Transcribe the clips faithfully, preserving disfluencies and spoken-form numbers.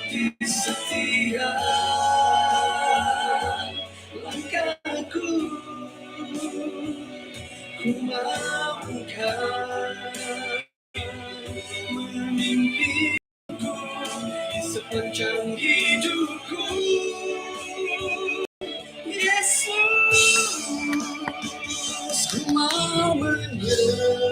Di setiap langkahku, ku mau Engkau memimpinku sepanjang hidupku. Yesus, ku mau menyembah.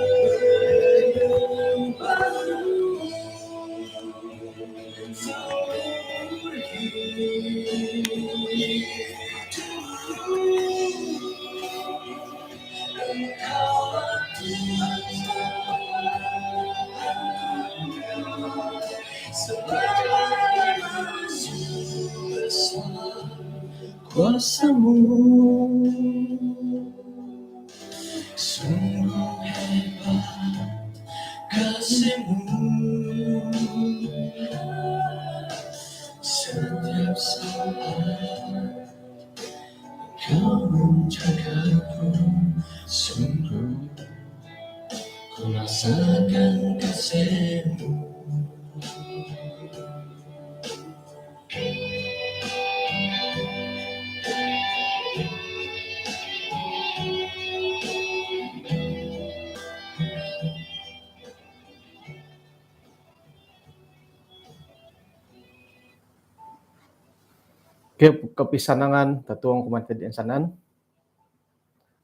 Kuasa-Mu. Sungguh hebat kasih-Mu, setiap saat Kau menjagaku. Sungguh ku rasakan kasih-Mu. Okey, kopisanangan totuong kumaa dati toinsanan.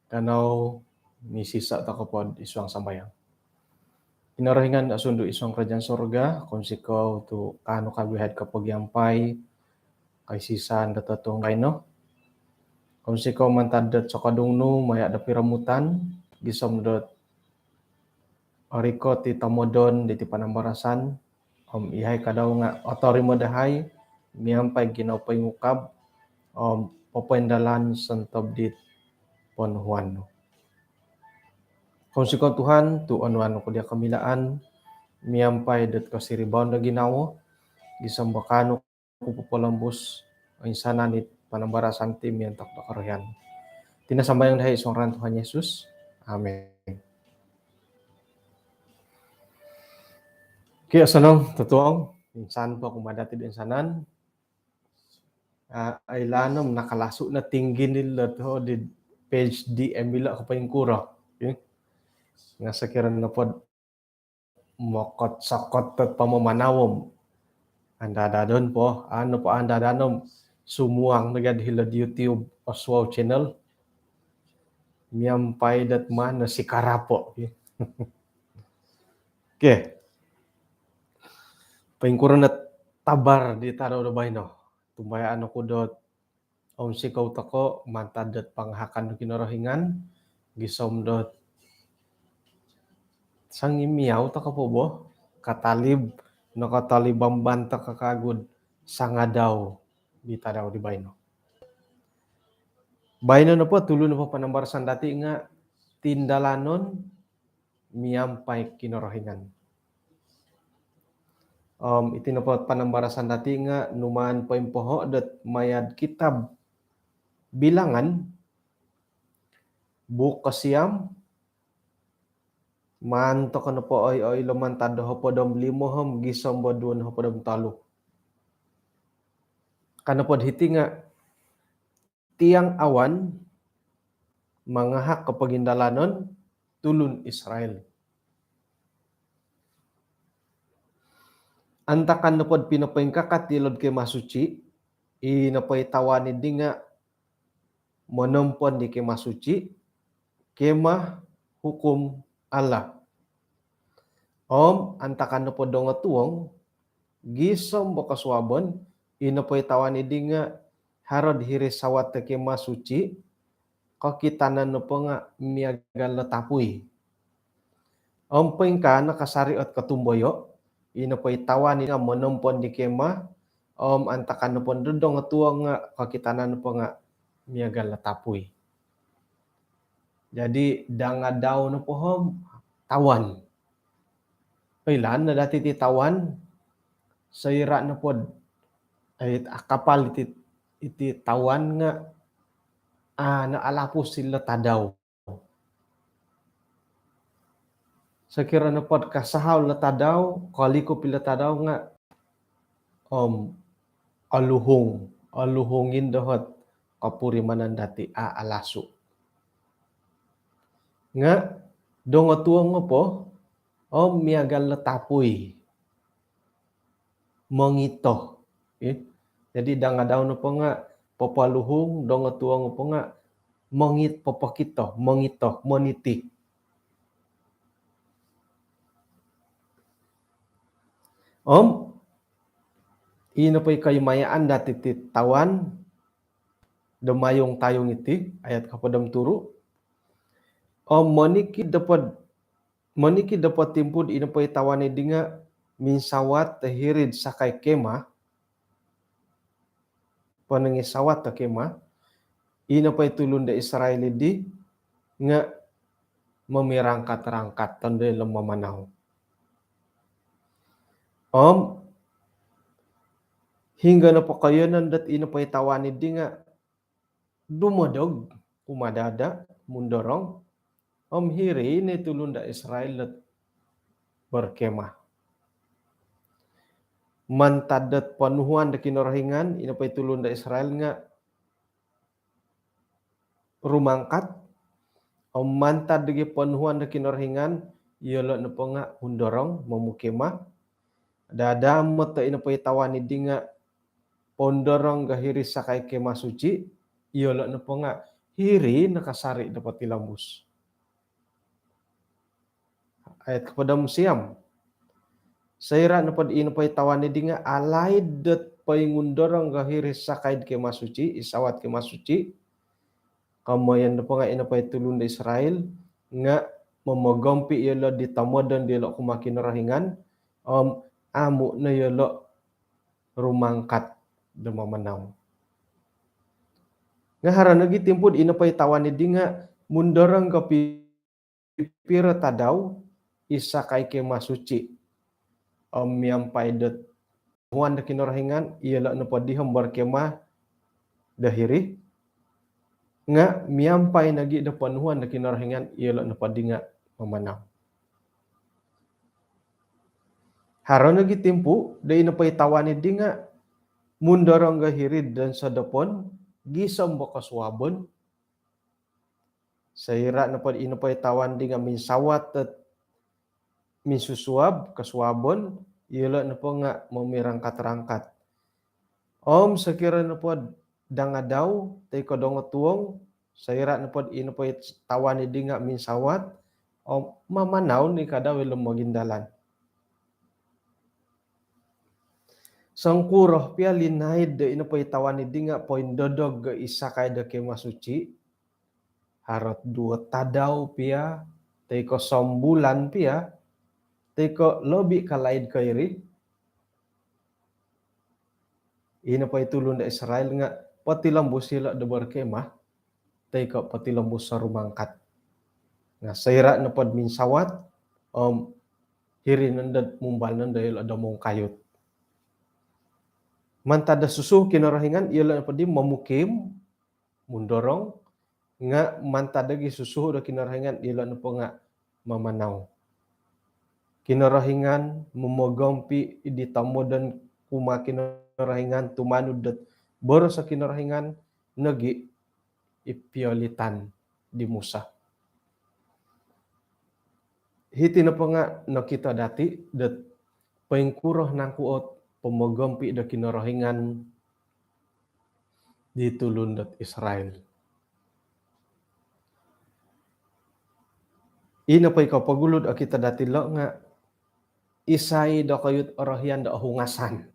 Kanou misisa' toko pod id suang sambayang. Kinorohingan osundu id suang kerajaan sorga, kounsikou tu' kaanu kagu ihai kopogiampai koisisaan do totuong baino. Kounsikou mantad dot sokodung nu maya' do piromutan, gisom dot orikot i tomodon diti panambarasan, om ihai kadau nga' otorimo dahai miampai ginawo poingukab om popoindalan sontob dit ponuhuan nu. Kounsikou Tuhan tu' onuan ku diya' komilaan miampai dot kosiribaon do ginawo, gisom do kaanu ku popolombus oinsanan it panambarasan ti miontok do korohian. Iti no sambayang dahai id suang ngaran Tuhan Yesus. Amin. Okey, osonong totuong, insan po kumaa dati toinsanan. Ah, oilaan om nakalasu' no tinggi ni lo tu' di page D M ilo ko poingkuro. Okey. Nga' sokiro nopo do mokot-sokot dot pamamanau om andadadon po, anu po andadadon om sumuang nogi hilo'd YouTube Oswald Channel. Miampai dot maan no si karapo. Okey. Poingkuro no tabar di tadau do baino. Tumbayaan oku dot ounsikou toko' mantad dot pangahakan do Kinorohingan, gisom dot sangimiau toko' po bo, katalib, nokotalib bamban toko' kagu do sangadau di tadau di baino. Baino nopo, tulu nopo panambarasan dati nga' Tindalanon miampai Kinorohingan. Om iti nopo panambarasan dati nga' numaan poimpoho' dot maya'd kitab Bilangan, buuk kosiam, maan toko' nopo oi-, oilaan mantad do hopod om limo om gisom do duo nohopod om tolu. Ka nopo do hiti nga', tiang awan mangahak kopogindalanon tulun Israel. Antakan nopo do pinopoingkakat hilo'd Kemah Suci, i nopo i tawan iddi nga' monompon di Kemah Suci, Kemah Hukum Allah. Om antakan nopo do dongotuong, gisom do kosuabon, i nopo i tawan iddi nga' haro'd hiri sawat do Kemah Suci, kokitanan nopo nga' miagal do tapui. Om poingkaa no kasari ot kotumboyo', i nopo i tawan iddi nga' monompon di kemah, om antakan nopo do dongotuong nga' kokitanan nopo nga' miagal do tapui. Jadi, dangadau nopo om tawan. Oilaan no dati iti tawan, soira' nopo do, eh, akapal iti, iti tawan nga', ah, naalapus ilo tadau. Sokiro nopo do kasahau lo tadau, kolikup ilo tadau nga om oluhung, oluhung i dohot kopurimanan dati a alasu. Nga dongotuong nopo om miagal lo tapui. Mongito. Jadi dangadau nopo nga popoluhung, dongotuong nopo nga mongit, popokito, mongito, moniti. Om ino po i koimayaan dati ti tawan do mayung-tayung iti, ayat kohopod om turu. Om monikid nopo, monikid nopo timpu do ino po i tawan idi nga minsawat do hiri'd sakai kemah, ponongisawat do kemah, ino po i tulun do Israel idi nga momirangkat-rangkat tondo ilo mamanau. Om hinggo nopo koiyonon dot ino po i tawan idi nga dumodog kumaa dada, mundorong, om hiri no i tulun do Israel dot berkemah. Mantad dot ponuhuan do Kinorohingan, ino po i tulun do Israel nga rumangkat, om mantad dogi ponuhuan do Kinorohingan, iyolo nopo nga mundorong, momukemah. Dada mot do ino po i tawan idi nga pondorong do hiri sakai kemah suci, iyolo nopo nga hiri no kasari do potilombus. Ayat kohopod om siam. Soira nopo do ino po i tawan idi nga alaid dot poingundorong do hiri sakai'd kemah suci, i sawat kemah suci, komoyon nopo nga ino po i tulun do Israel nga momogompi iyolo di tomodon diolo kumaa Kinorohingan, om amu no iyolo rumangkat do mamanau. Nga haro nogi timpu do ino po i tawan idi nga mundorong ko pi- piro tadau i sakai kemah suci. Om miampai dot ponuhuan do Kinorohingan, iyolo nopo di om berkemah do hiri. Nga miampai nogi do ponuhuan do Kinorohingan, iyolo nopo di nga mamanau. Haro nogi timpu do ino po i tawan idi nga mundorong do hiri do sosodopon, gisom bo kosuabon. Soira nopo do ino po i tawan di nga minsawat dot minsusuab, kosuabon, iyolo nopo nga momirangkat-rangkat. Om sokiro nopo do dangadau toi ko dongotuong, soira nopo do ino po i tawan idi nga minsawat, om mamanau no i kadau ilo mogindalan. Songkuro pia linaid do ino po i tawan idi nga poindodog do i sakai do kemah suci, haro dot duo tadau pia, toi ko sombulan pia, toi ko lobi kalaid ko iri, ino po i tulun do Israel nga potilombus iyolo do berkemah, toi ko potilombus do rumangkat. Nga soira nopo do minsawat, om hiri nondo, mumbal nondo iyolo do mongkayut. Mantad do susuhu Kinorohingan, iyolo nopo di momukim, mundorong, nga mantad dogi susuhu do Kinorohingan, iyolo nopo nga mamanau. Kinorohingan momogompi di tomodon kumaa Kinorohingan tumanud dot boros do Kinorohingan nogi i piolitan di Musa. Hiti nopo nga nokito dati dot poingkuro nangku ot pomogompi do Kinorohingan di tulun dot Israel. Ino po i kopogulu do okito dati lo nga isai dokoyu ot orohian do ohungasan.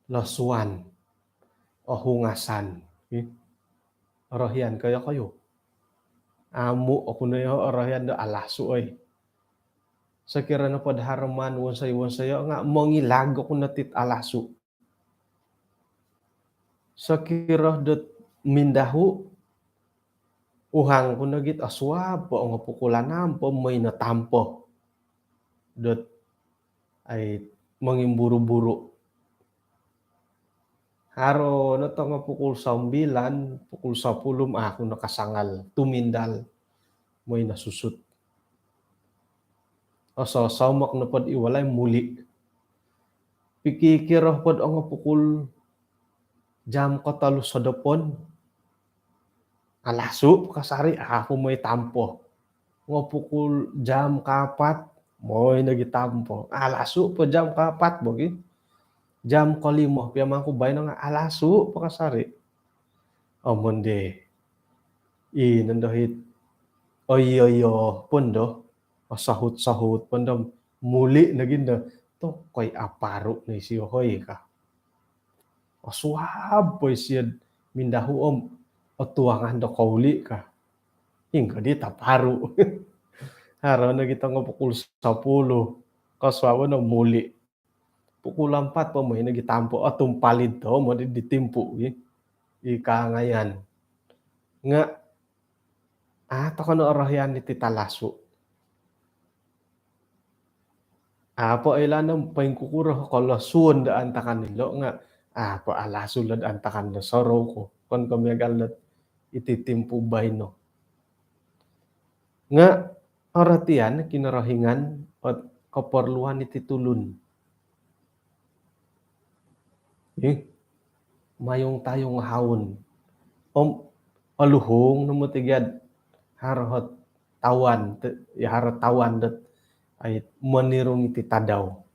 Losuan. Ohungasan. Ih. Orohian ko iyokoyu? Amu oku no iyoho orohian do alasu, oi. Sokiro nopo do haro maan wonsoi-wonsoyo nga mongilag oku no tit alasu. Sokiro dot mindahu, uhang ku nogi ot osuab po, ongo pukul anam po, mooi no tampo dot ai mongimburu-buru. Haro no tongo pukul sombilan, pukul sopuluh, a' oku no kasangal tumindal, mooi no susut. Ososomok nopod i walai muli'. Pikikiro pod ongo pukul jam kotolu sodopon. Alasu' po kasari', a' po moi tampo. Ongo pukul jam kaapat, moi nogi tampo. Alasu' po jam kaapat bogi. Jam kolimo pia mangku baino nga' alasu' po kasari'. Omon di. I nondo hit. Oyo-oyo pondo. Osahut-sahut pondo. Muli' nogi ndo. Tokoi aparu' no isio hoi ka. Osuab po isio'd mindahu om otuangan do kouli' ka. Ingkaa di taparu'. Haro nogi tongo pukul sapuluh. Kosuabon no muli'. Pukul ampat po moi nogi tampo, otumpalid tomod di timpu' i, i kaangayan. Nga' a' toko no orohian iti talasu'. A' po oilaan do poingkukuro kolosuon do antakan ilo' nga' a' po alasu' lo'd antakan do sorou ku. Okon ko' miagal dot iti timpu' baino. Nga' orotian Kinorohingan ot koporluan iti tulun. Ih, mayung-tayung haun. Om oluhung no moti gia haro ot tawan, te-, ya, haro tawan dot ai monirung iti tadau.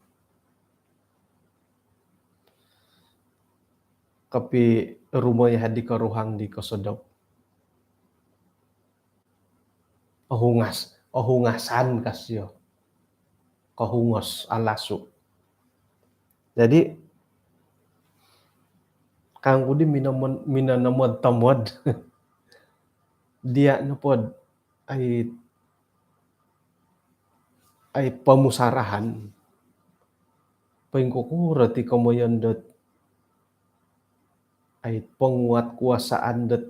Kopirumo ya di koruhang di kosodop. Ohungas, ohungasan ka sio. Kohungos, alasu'. Jadi, kangku di minomon-, minonomod-tomod. Diya' nopod, ai, ai pomusarahan. Poingkukuro ti komoyon dot ai penguatkuasaan dot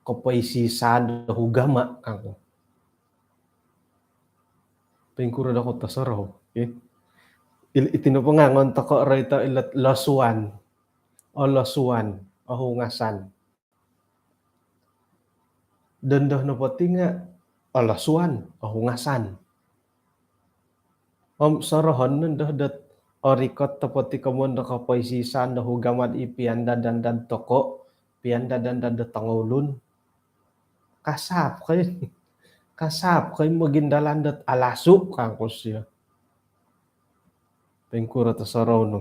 kopoisisaan do ugama kangku. Poingkuro dokoyu tosorou, eh? Il-, iti nopo nga' ngon toko' roito ilo't losuan. Olosuan, ohungasan. Dondo nopo ti nga' olosuan, ohungasan. Om sorohon nondo dot orikot topot i komoyon do kopoisisaan do ugama i piandad-andad toko', piandad-andad do tongoulun. Kasap koi, kasap koi mogindalan dot alasu' kangku sio. Poingkuro tosorou nu.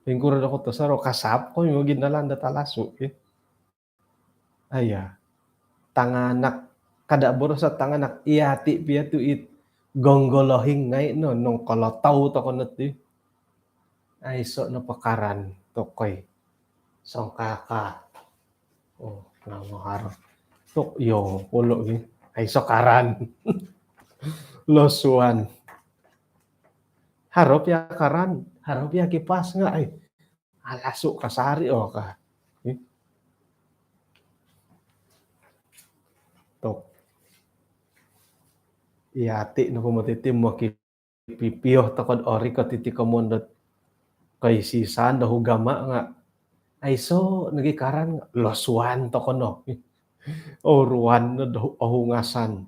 Poingkuro dokoyu tosorou, kasap koi mogindalan dot alasu', eh. Aya. Tanganak, kada' boroso' tanganak, iyati' piya tu' it gonggolohing ngai' no, nung kolotou toko' no ti. Aiso' no pakaran tokoi. Songkaka. Oh, namo haro. Tok, iyo, polo' gi. Aiso' karan. Losuan. Haro piya karan, haro piya kipas nga', ai. Alasu' kasari', oh, ka. Eh. Tok. Iyati' nopo moti ti moki pipio toko'd orikot iti komoyon dot koisisaan do ugama nga' aiso' nogi karan nga' losuan toko' no. Oruan no do ohungasan.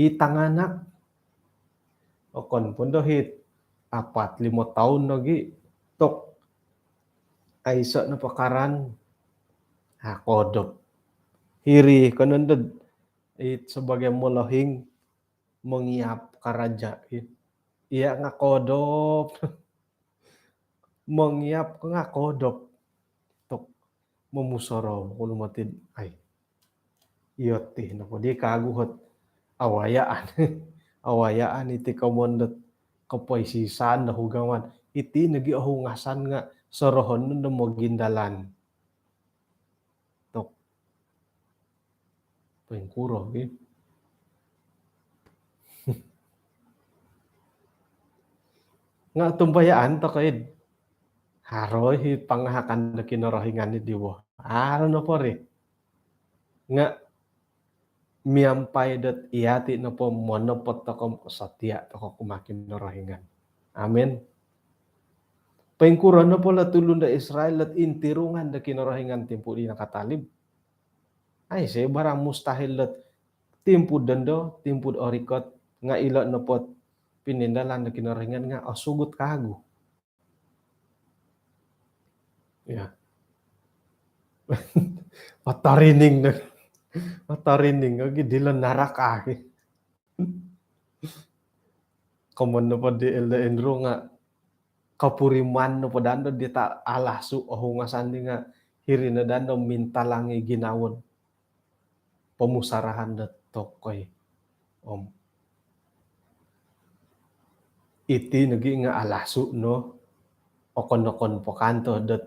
I tanganak, okon pun do hit apat limo toun nogi, tok, aiso' no pakaran, ha, kodop. Hiri konon dot it sebagai molohing, mongiap karaja, i. Iya nga' kodop. Mongiap nga' kodop. Tok, momusorou kulu moti, ai. Iyo ti nopo di kagu ot awayaan. Awayaan iti komoyon dot kopoisisaan do ugama. Iti nogi ohungasan nga' sorohon no do mogindalan. Tok. Poingkuro gi. Nga' tumbayaan toko' id haro i pangahakan do Kinorohingan i diwo. Haro nopo ri. Nga' miampai dot iyati' nopo monopot toko' om setia toko' kumaa Kinorohingan. Amin. Poingkuro nopo lo tulun do Israel dot intirungan do Kinorohingan timpu' di nakatalib. Aiso' barang mustahil dot timpu' dondo, timpu' orikot, nga' ilo' nopo pinindalan do Kinorohingan nga' osugut kagu. Ya. Otorining no. Otorining no gi dilo naraka gi. Komoyon nopo di Elder Andrew nga' kopuriman nopo dando di ta-, alasu' ohungasan di nga' hiri no dando mintalangi ginawo pomusarahan do tokoi. Om iti nogi nga' alasu' no okon-okon po kanto dot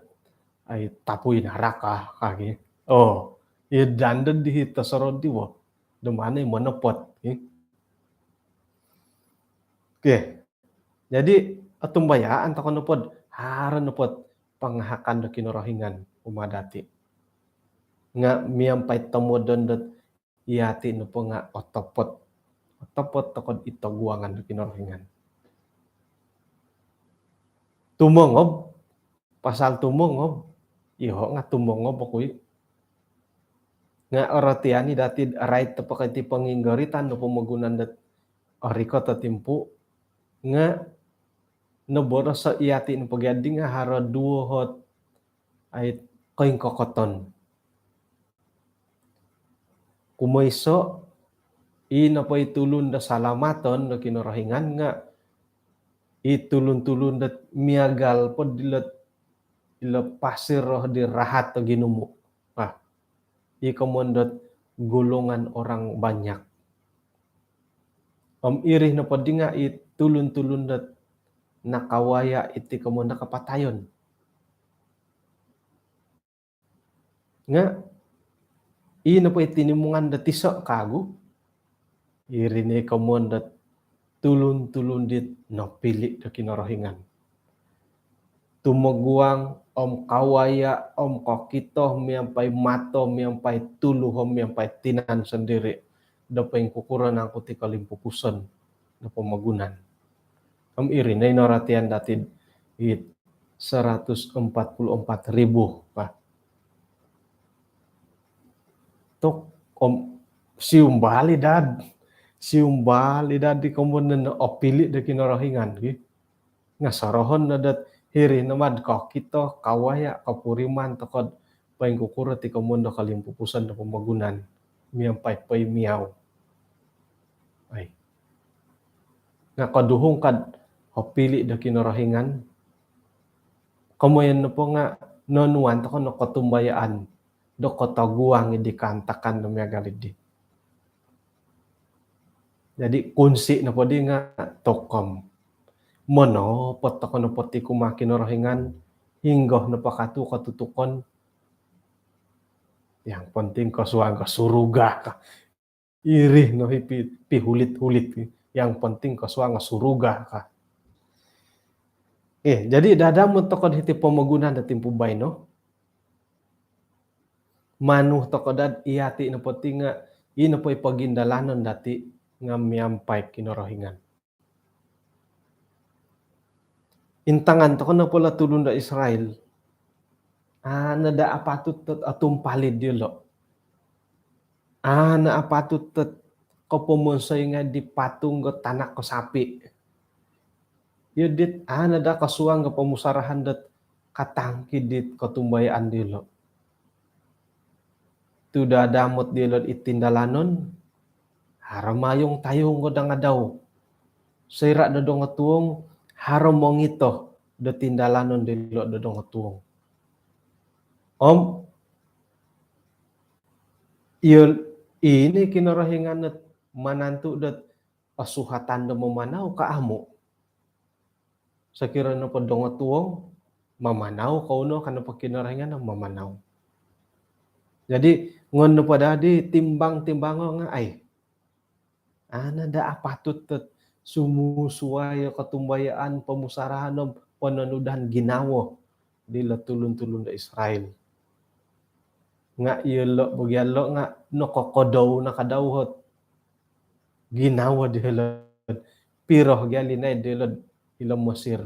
ai tapui naraka kagi. Oo, iyo dando di hito sorodiwo. Do mana i monopot, eh? Okey. Jadi, otumbayaan toko' nopod, haro nopod pangahakan do Kinorohingan kumaa dati'. Nga' miampai tomodon dot iyati' nopo nga' otopot. Otopot toko'd id toguangan do Kinorohingan. Tumongob, pasal tumongob, iyoho' nga' tumongob oku i'. Nga' orotian i' dati'd rait topo ko iti ponginggoritan do pomogunan dot orikot o timpu', nga' noboroso' iyati' nopo gia di nga' haro duo hot ai koingkokoton. Kumoiso', i nopo i tulun do salamaton do Kinorohingan nga' i tulun-tulun dot miagal pod dilot ilo pasir roh di rahat do ginumu'. Nah, i komoyon dot golongan orang banyak. Om iri nopo di nga' i tulun-tulun dot nakawaya' iti komoyon do kapatayon. Nga' i nopo i tinimungan dot iso' kagu, iri no i komoyon dot tulun-tulun dit nopili' do Kinorohingan. Tumoguang om kawaya' om kokito miampai mato, miampai tulu om miampai tinan sondiri' do poingkukuro nangku ti kolimpupuson do pomogunan. Om iri no i norotian dati'd it seratus empat puluh empat ribu, bah. Tok, om siumbal i' dad. Siumbal i' dad di komoyon no opili' do Kinorohingan gi. Nga' sorohon no dot hiri no mad kokito, kawaya', kopuriman toko'd poingkukuro ti komoyon do kolimpupuson do pomogunan miampai poimiau. Ai. Nga' koduhung kad opili' do Kinorohingan, komoyon nopo nga' nonuan toko' no kotumbayaan do kotoguang i' di kaantakan do miagal i' di. Jadi kunsi' nopo di nga' tokom. Monopot toko' nopo ti kumaa Kinorohingan, hinggo nopo katu' kotutukon, yang penting kosuang ko suruga ka. Iri no i' pi-, pihulit-hulit. Yang penting kosuang ko suruga ka. Eh, jadi dadamot toko'd hiti pomogunan do timpu baino. Manu toko' dad iyati' nopo ti nga' i nopo i pogindalanon dati' nga' miampai Kinorohingan. Intangan toko' nopo ilo tulun do Israel, a' no daa apatut dot otumpalid diyolo'. A' no apatut dot kopomonsoi ngai' di patung do tanak ko sapi'. Iyo dit a' no daa kosuang do pomusarahan dot katangkid dit kotumbayaan diyolo'. Tu' dadamot diyolo' id tindalanon, haro mayung-tayung do dangadau. Soira' do dongotuong, haro mongito do tindalanon diyolo' do dongotuong. Om iyo, i no i Kinorohingan dot manantu' dot osuhatan do mamanau ka amu'. Sokiro nopo dongotuong, mamanau kou no ka nopo Kinorohingan, mamanau. Jadi, ngon nopo dadi timbang-timbango nga' ai, a' no daa apatut dot sumusuwai o kotumbayaan, pomusarahan om pononudan ginawo dilo tulun-tulun do Israel. Nga' iyolo' bo gia lo' nga' nokokodou no kadau ot ginawo diyolo'. Piro gia linaid diyolo' ilo Mesir.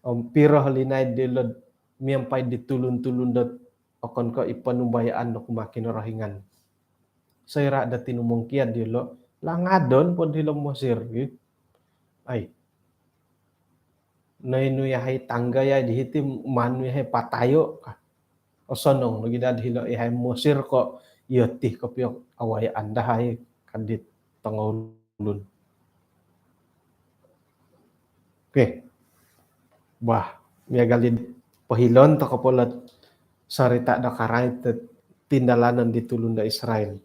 Om piro linaid diyolo' miampai di tulun-tulun dot okon ko' i ponumbayaan do kumaa Kinorohingan. Soira' do tinumongkiad diyolo', langadon pod hilo Mesir, gitu. Ai, nai nu yahai tangga yahai di hiti, maan nu yahai patayo ka. Osonong nogi daa hilo yahai Mesir ko, iyo ti kopio awayaan dahai ka dit tongoulun. Okey. Bah, miagal di pohilon toko po ilo sorita do karait do tindalanon di tulun do Israel.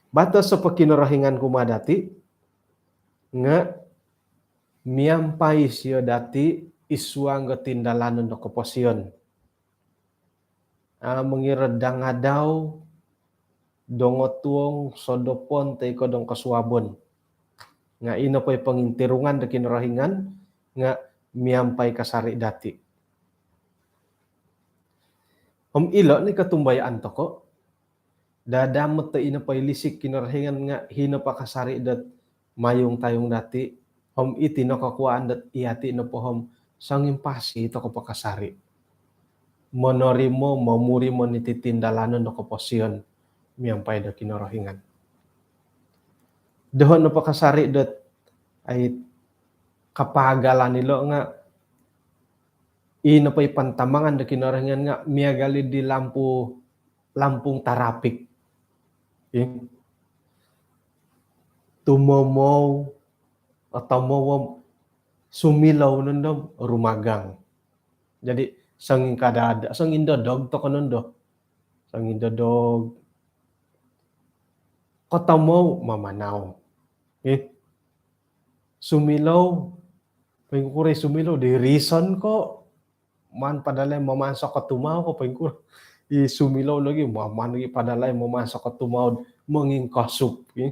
Batos po Kinorohingan kumaa dati nga miampai isio dati id suang do tindalanon do koposion. Aa mongiro dangadau, dongotuong, sodopon toi ko dongkosuabon. Nga ino po i pongintirungan do Kinorohingan nga miampai kasari dati. Om ilo no i kotumbayaan toko. Dadamot do ino po i lisik Kinorohingan nga hino po kasari dot mayung-tayung dati. Om iti no kokuaan dot iyati nopo om songimpasi toko po kasari monorimo, momurimo niti tindalanon do koposion miampai do Kinorohingan. Doho nopo kasari dot ai kapaagalan ilo nga ino po i pantamangan do Kinorohingan nga miagal di lampu, lampung tarapik. Ih. Tumomou, otomou om sumilou nondo om rumagang. Jadi songingkadada, songindodog toko nondo. Songindodog. Kotomou, mamanau. Ih. Sumilou, poingkuro i sumilou, di rison ko. Maan padalai mamansok o tumau ko poingkuro. I sumilou nogi, maan nogi padalai mamansok o tumau, mongingkosup, ih.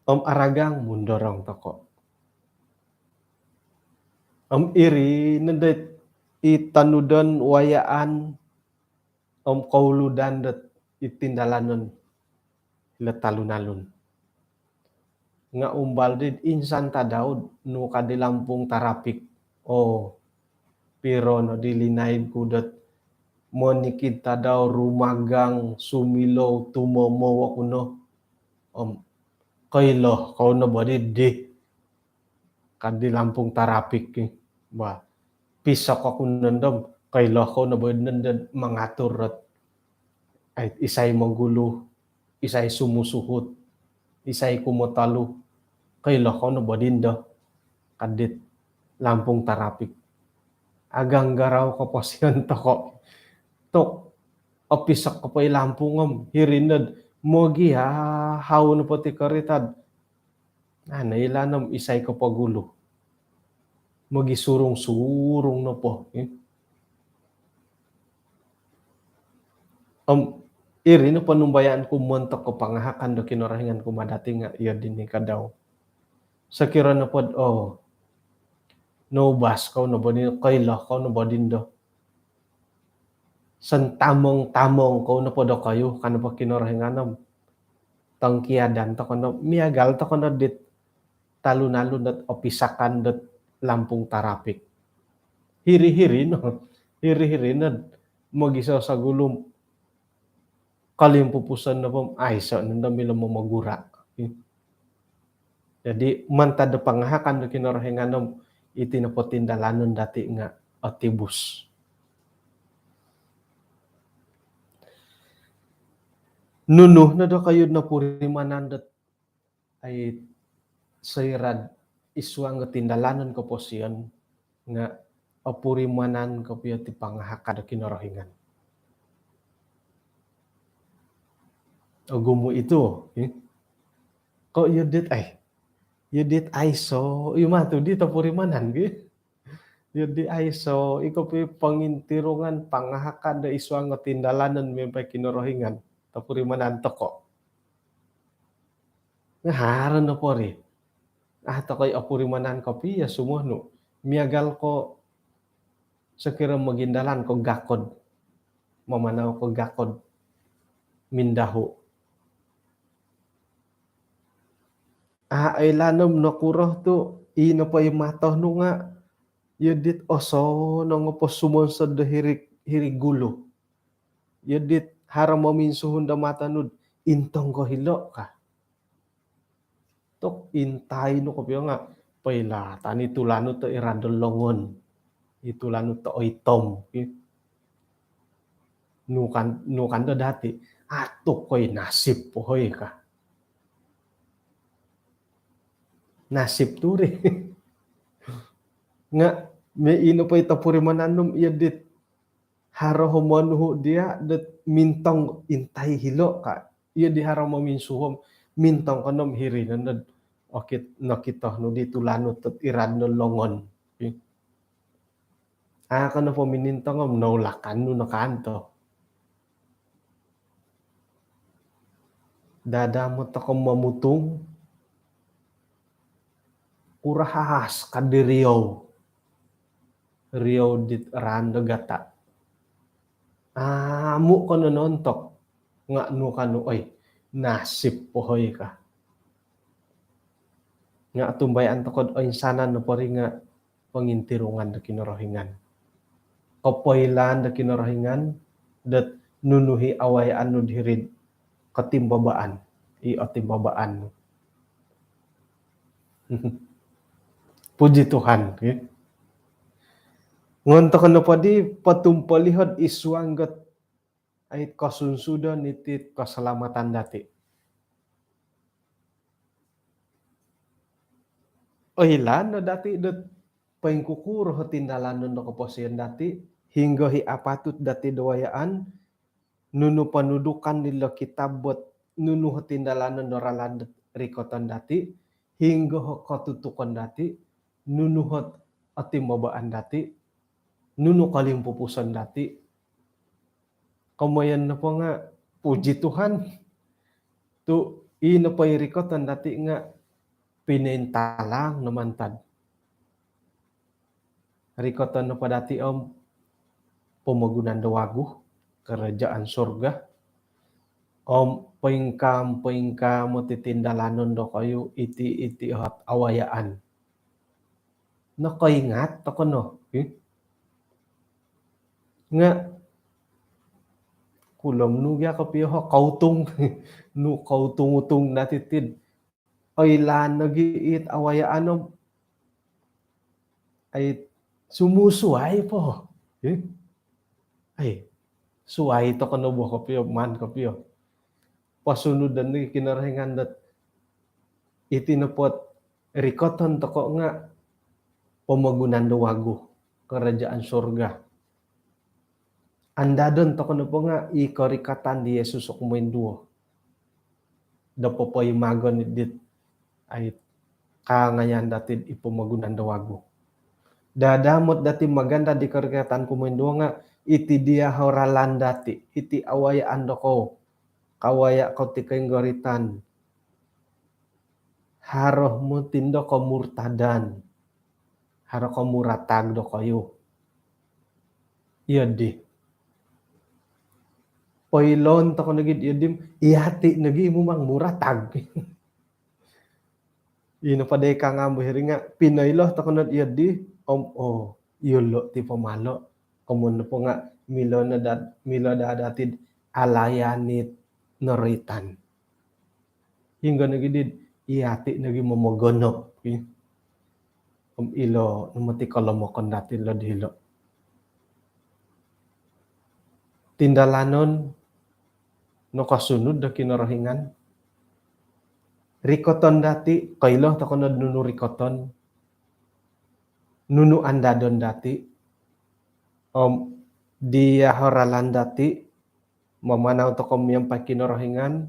Om aragang, mundorong toko. Om iri nondo i tonudon, wayaan om kouludan dot i tindalanon ilo talun-alun. Nga umbal di insan tadau nu ka di lampung tarapik. Oo, piro no di linaid ku dot monikid tadau rumagang, sumilou, tumomou oku no. Om koilo kou no bo di, di ka di lampung tarapik, ih. Bah, pisok oku nondo om koilo kou no bo di nondo mangatur dot ai, isai mogulu, isai sumusuhut, isai kumotolu. Koilo kou no bo di nondo ka dit lampung tarapik. Aganggarau koposion toko. Tu opisok ko po i lampung om hiri nod mogihahau nopo ti korita dot aa noilaan om isai kopogulu. Mogisurung-surung nopo, ih. Om iri no ponumbayaan ku montok ko pangahakan do Kinorohingan kumaa dati nga iyo dino kadau. Sokiro nopo dot, oo, noubas kou no bo di, koilo kou no bo di nondo. Sontamong-tamong kou nopo dokoyu, ka nopo Kinorohingan om tongkiadan toko no, miagal toko no dit talun-alun dot opisakan dot lampung tarapik. Hiri-hiri no, hiri-hiri no mogisosogulu om kolimpupuson nopo om aiso nondo milo momogura. Jadi mantad do pangahakan do Kinorohingan om iti nopo tindalanon dati nga otibus. Nunu no dokoyu nopurimanan dot ai soira dot id suang do tindalanon koposion nga opurimanan kopio ti pangahakan do Kinorohingan. Ogumu itu, ih. Ko iyo dit ai, iyo dit aiso, iyo matu di topurimanan gi. Iyo di aiso, iko pi pongintirungan, pangahakan do id suang do tindalanon miampai Kinorohingan, topurimanan toko. Nga haro nopo ri, aa toko i opurimanan kopio sumonu. Miagal ko sokiro mogindalan ko gakod, mamanau ko gakod mindahu. Aa oilaan om nokuro tu i nopo i mato nu nga iyo dit osonong po sumonsod do hiri, hiri gulu. Iyo dit haro mominsuhun do mato nu dot intong ko hilo' ka. Tok intai nu kopio nga' poilaan i tulanu to irad do longon, i tulanu to oitom. Nukan, nukan do dati', atuk koi nasib po hoi ka. Nasib tu ri. Nga' me' ino po i topurimanan nu om iyo dit haro ho monuhu' diya' dot mintong intai hilo' ka. Iyo di haro mominsuhu om mintong ko no om hiri no nod okit, nokito nu di tulanu tot irad no longon. A' ko nopo minintong om noulakan nu no kanto. Dadamot toko momutung, kurahas ka di riou. Riou dit raan do gata'. Amu' ko no nontok. Nga' nu ka nu, oi, nasib po hoi ka. Nga' tumbayaan toko'd oinsanan nopo ri nga' pongintirungan do Kinorohingan. Kopoilaan do Kinorohingan dot nunu i awayaan nu'd hiri'd kotimbabaan, i otimbabaan nu. Puji Tuhan, ya. Ngon toko nopo di potumpoliho'd isuang got ai kosunsudon iti'd kosalamatan dati'. Oilaan no dati' dot poingkukuro o tindalanon do koposion dati', hinggo i apatut dati' do wayaan, nunu ponudukan dilo kitab bot nunu o tindalanon do ralan dot rikoton dati', hinggo o kotutukon dati', nunu ot otimbabaan dati', nunu kolimpupuson dati'. Komoyon nopo nga', puji Tuhan, tu' i nopo i rikoton dati' nga' pinointalang no mantad. Rikoton nopo dati' om pomogunan do wagu, kerajaan surga. Om poingkaa, poingkaa moti tindalanon dokoyu iti, iti ot awayaan. Nokoingat toko no, eh? Nga' kulom nu gia kopio o koutung, nu koutung-utung dati' tid. Oilaan nogi it awayaan om ai sumusuai po. Eh? Ai, suai toko no bo kopio, maan kopio. Posunudon nogi Kinorohingan dot iti nopo't rikoton toko nga' pomogunan do wagu, kerajaan surga. Andadon toko nopo nga' i korikatan di Yesus o kumoinduo do popoimagon dit ai kaangayan dati'd i pomogunan do wagu. Dadamot dati' magandad di korikatan kumoinduo nga' iti diya' o ralan dati', iti awayaan dokou, kawaya' kou ti koinggoritan. Haro moti ndo komurtadan. Haro komuratag dokoyu. Iyo di. Poiloon toko nogi'd iyo di, iyati' nogi mumang muratag. Ino po dai kangam bo hiri nga' pinoilo toko nod iyo di, om, oo, iyolo' ti pomalo'. Komoyon nopo nga' milo no daa, milo daa dati'd alayan it noroitan. Hinggo nogi did, iyati' nogi momogonop, ki. Om ilo no moti kolomokon dati' lo'd hilo'. Tindalanon nokosunud do Kinorohingan. Rikoton dati', koilo toko nod nunu rikoton, nunu andadon dati', om diya' o ralan dati', mamanau toko miampai Kinorohingan,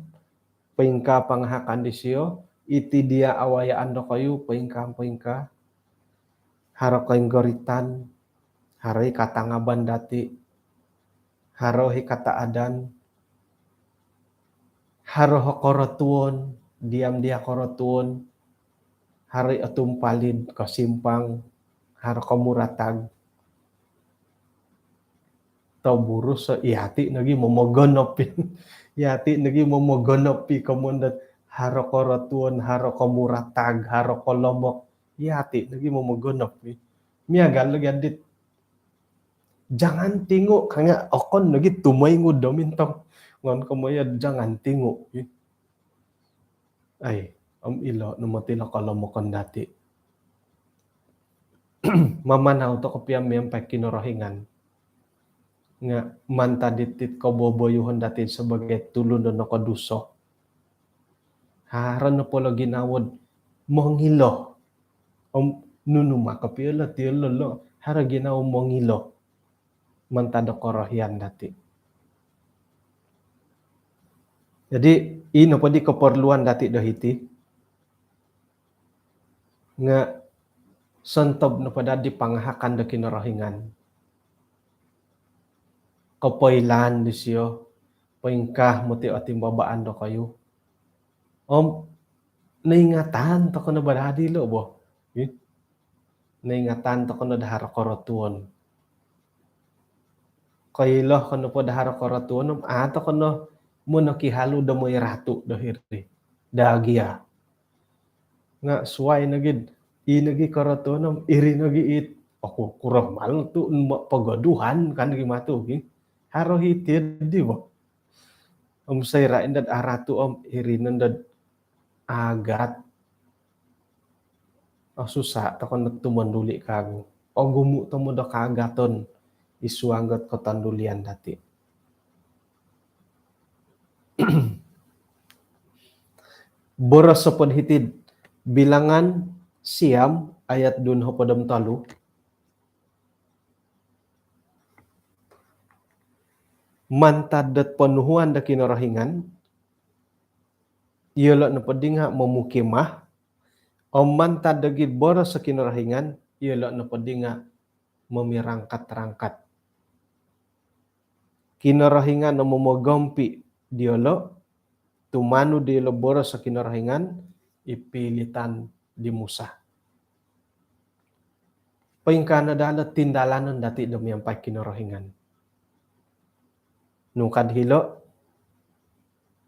poingkaa pangahakan disio, iti diya' awayaan dokoyu, poingkaa, poingkaa. Haro koinggoritan, haro i katangaban dati', haro i kataadan, haro o korotuon, diam diya' korotuon, haro i otumpalid kosimpang, haro komuratag. Toburus, so iyati' nogi momogonop. Iyati' nogi momogonop i komoyon dot haro korotuon, haro komuratag, haro kolomok. Iyati' nogi momogonop i. Miagal logi adit. Jangan tengok ka nga' okon nogi tumoingud do mintong. Ngon komoyon jangan tingu. Ai, om ilo no moti lo kolomokon dati. Mamanau toko pia miampai Kinorohingan. Nga mantad diti koboboyuhon dati sebagai tulun do nokoduso. Haro nopo lo ginawo do mongilo. Om nunu ma kopio lo, tio lo, lo. Haro ginawo mongilo mantad do korohian dati. Jadi, ino po di keperluan dati do hiti. Nga sontob nopo dadi pangahakan do Kinorohingan. Kopoilaan disio, poingkaa moti otimbabaan dokoyu. Om, noingatan toko no bo dadi lo bo. Ih. Noingatan toko no do haro korotuon. Koilo ko nopo do haro korotuon, om, a toko no monokihalu do moi ratu do hiri. Dagia. Nga suai nogi, i nogi korotuon, om, iri nogi it. Oku kuro malu tu, ma-, pogoduhan kan gi matu gi. Haro hiti di bo. Om soira indad aratu om iri nandad agat. Oh, susah toko no tumanduli kagu. Ogumu tomod do kaagaton id suang dot kotondulian dati. Boros nopo do hiti'd Bilangan siam ayat duo nohopod om tolu. Mantad dot ponuhuan do Kinorohingan, iyolo nopo di nga momukimah, om mantad do gid boros do Kinorohingan, iyolo nopo di nga momirangkat-rangkat. Kinorohingan no momogompi diolo, tumanud diolo boros do Kinorohingan, i pilitan di Musa. Poingkaa no daa lo tindalanon dati do miampai Kinorohingan. Nung kad hilo,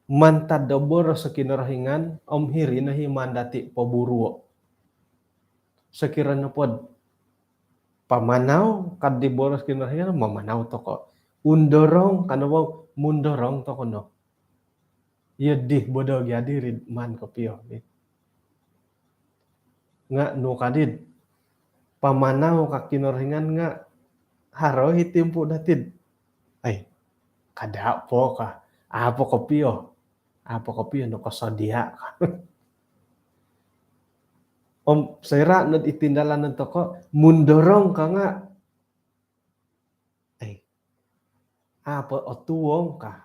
mantad do boros do Kinorohingan, om hiri no hi maan dati poburuo. Sokiro nopo do pamanau kad di boros Kinorohingan, mamanau toko. Undorong, ka nopo, mundorong toko no. Iyo di bodo gia diri maan kopio. Nga nu kadi do pamanau ka Kinorohingan nga haro i timpu dati do, ai, kada po ka, a po kopio, a po kopio nokosodia ka. Om soira no id tindalanon toko, mundorong ka nga, ai, a po otuong ka.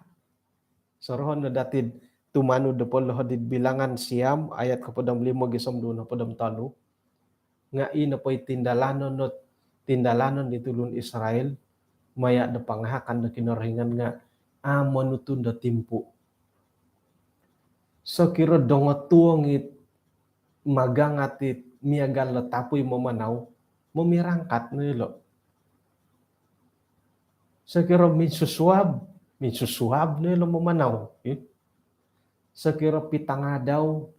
Sorohon no dati do tumanud do polohod id Bilangan siam ayat kohopod om limo gisom duo nohopod om tolu. Nga i nopo i tindalanon dot, tindalanon di tulun Israel maya do pangahakan do Kinorohingan nga a monutun do timpu. Sokiro dongotuong it magangat it miagal do tapui mamanau, momirangkat no ilo. Sokiro minsusuab, minsusuab no ilo mamanau. Sokiro pitangadau,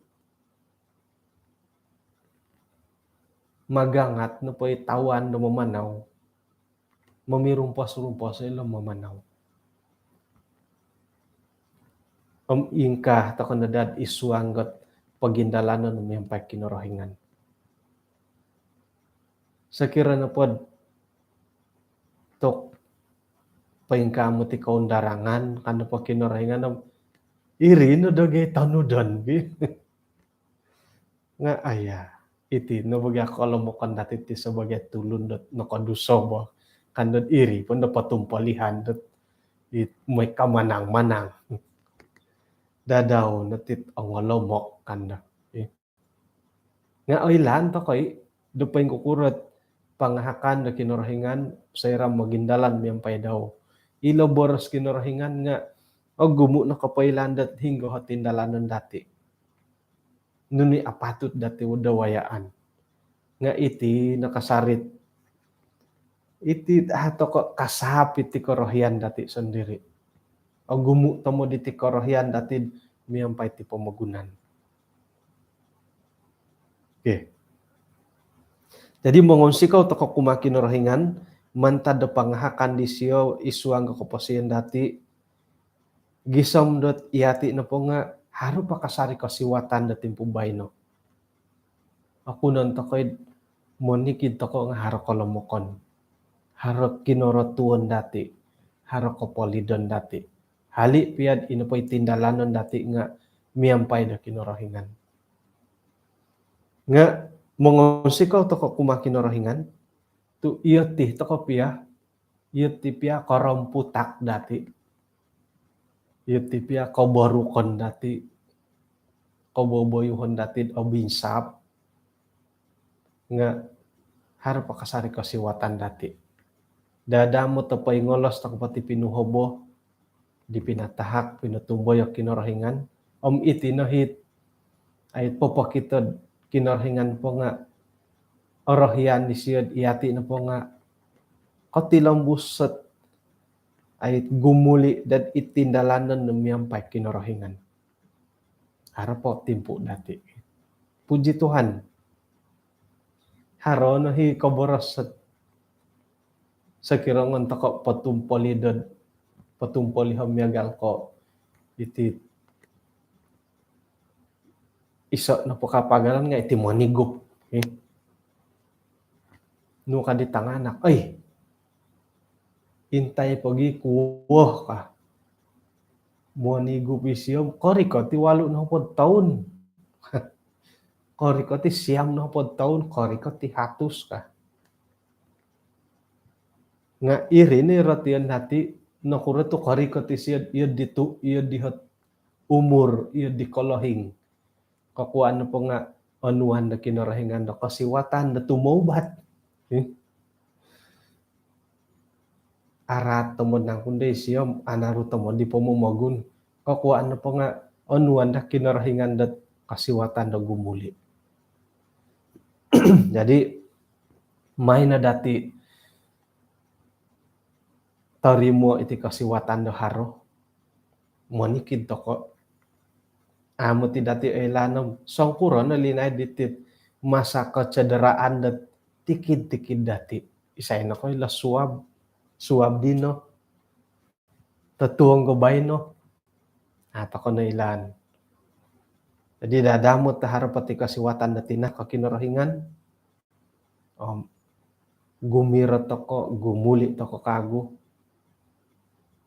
magangat nopo i tawan do mamanau, momirumpos-rumpos ilo mamanau. Om ingkaa toko no daa id suang dot pogindalanon miampai Kinorohingan. Sokiro nopo do tok poingkaa moti koundarangan, ka nopo Kinorohingan om iri no do gia tonudon gi. Nga aya, iti no bo gia kolomokon dati ti sebagai tulun dot nokoduso bo. Ka dot iri po do potumpolihan dot it moi kamanang-manang. Dadau no ti ongolomok ka do. Nga oilaan toko i do poingkukuro ot pangahakan do Kinorohingan soira mogindalan miampai dau. Ilo boros Kinorohingan nga ogumu no kopoilaan dot hinggo o tindalanon dati. Nunu i apatut dati do wayaan. Nga iti no kasari. Iti a toko kasap iti korohian dati sondiri. Ogumu tomod iti korohian dati miampai ti pomogunan. Okey. Jadi mongunsikou toko kumaa Kinorohingan, mantad do pangahakan disio id suang do koposion dati, Gisom dot iyati' nopo nga' haro pakasari kosiwatan do timpu baino. Okunon toko' id monikid toko' nga' haro kolomokon, haro kinorotuon dati', haro kopolidon dati'. Hali' piya'd ino po i tindalanon dati' nga' miampai do Kinorohingan. Nga' mongonsikou toko' kumaa Kinorohingan tu' iyo ti toko' piya, iyo ti piya koromputak dati', iyo ti piya koborukon dati', koboboyuhon dati'd obinsap, nga' haro pakasari kosiwatan dati'. Dadamot o poingolos toko' po ti pinuhobo di pinatahak, pinotumboyo Kinorohingan. Om iti no hit ai popokito'd Kinorohingan po nga' orohian disiyo'd iyati' nopo nga' kotilombus ot ai gumuli' dot i tindalanon do miampai Kinorohingan. Haro po timpu dati'. Puji Tuhan. Haro no hi koboros ot sokiro ngon toko' potumpolidon, potumpolihon miagal ko' iti iso' nopo kapagalan nga' iti monigup. Eh. Nu ka di tanganak, "Oi, intai pogi kuo," ka. Monigup isio, korikot i walu nohopod toun. Korikot i siam nohopod toun, korikot i hatus ka. Nga' iri ni rotian dati', nokuro tu' korikot isio, iyo ditu, iyo dihot umur, iyo di kolohing. Kokuaan nopo nga' onuan do Kinorohingan do kosiwatan do tumoubat. Hmm. Araat tomod nangku ndo isio, anaru tomod i pomomogun. Kokuaan nopo nga' onuan do Kinorohingan dot kosiwatan do gumuli'. Jadi, mai no dati' torimo' iti kosiwatan do haro. Monikid toko'. Amu' ti dati' oilaan om songkuro no linaid diti'd masa kecederaan dot tikid-tikid dati'. Isai no koilo suab, suab dino, totuong ko baino. Ah, toko' no ilaan. Jadi, dadamot do haro po ti kosiwatan dot tina ko Kinorohingan. Om gumirot toko', gumuli' toko' kagu.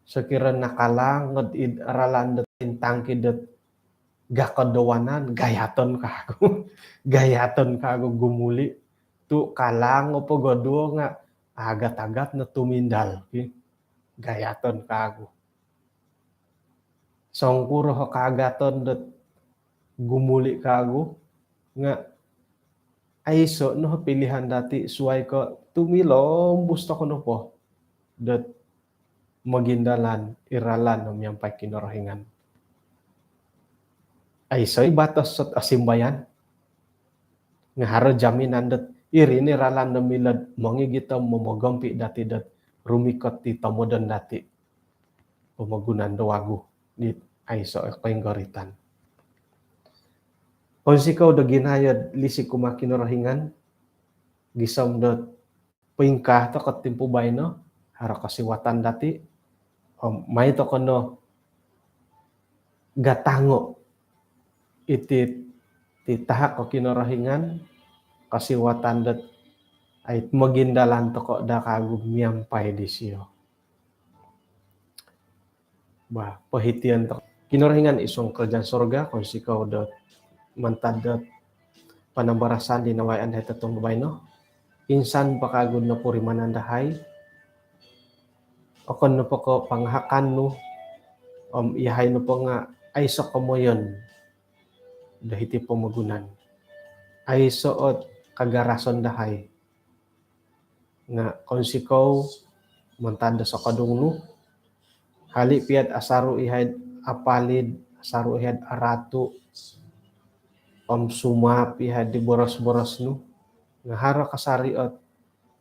Sokiro nakalangot id ralan dot intangkid dot gakod do wanan, gayaton kagu. Gayaton kagu gumuli'. Tu' kalango po goduo nga' agat-agat no tumindal. Gayaton kagu. Songkuro ho kaagaton dot gumuli' kagu, nga' aiso' no pilihan dati' suwai ko' tumilombus toko' nopo dot mogindalan id ralan do miampai Kinorohingan. Aiso' i batos dot osimbayan, nga' haro jaminan dot iri ni ralan do milo'd mongigit om momogompi' dati' dot rumikot di tomodon dati'. Pomogunan do wagu di aiso' koinggoritan. Kounsikou do ginayo'd lisig kumaa Kinorohingan, gisom dot poingkaa toko' timpu baino, haro kosiwatan dati', om mai toko' no gatango' iti ti tahak o Kinorohingan, kosiwatan dot ai mogindalan toko' daa kagu miampai disio. Bah, pohition toko'. Kinorohingan id suang kerajaan sorga, kounsikou dot mantad dot panambarasan di nawayaan dahai totuong baino. Insan po kagu nopurimanan dahai, okon nopo ko' pangahakan nu, om iyahai nopo nga' aiso' komoyon do hiti pomogunan. Aiso' ot kagarason dahai. Nga' kounsikou mantad do sokodung nu. Hali' piya'd asaru' iyahai'd apalid, asaru' iyahai'd aratu', om sumaap iyahai'd di boros-boros nu, nga' haro kasari' ot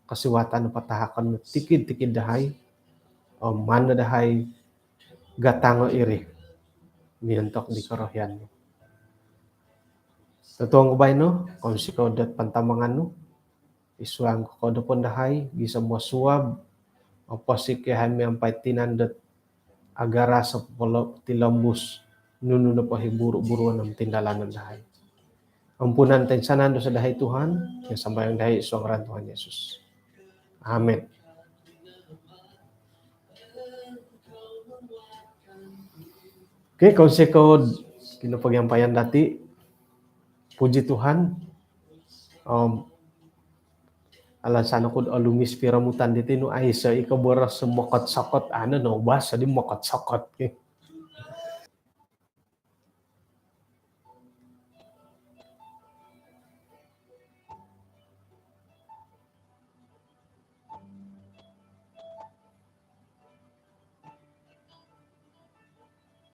kosiwatan do patahakon nu tikid-tikid dahai, om maan no dahai gatango' iri miontok di korohian nu. Totuong ku baino, kounsikou dot pantamangan nu id suang kokodopon dahai, gisom do suab, oposik iyahai miampai tinan dot agaras o popolo tilombus nunu nopo i buru-buruon om tindalanon dahai. Ampunan toinsanan dosa dahai Tuhan, iti sambayang dahai id suang ngaran Tuhan Yesus. Amin. Okey, kounsikou kinopogiampayan dati. Puji Tuhan. Om, alansan oku do olumis piromutan diti nu aiso i koboros mokot-sokot, anu no bahasa di mokot-sokot.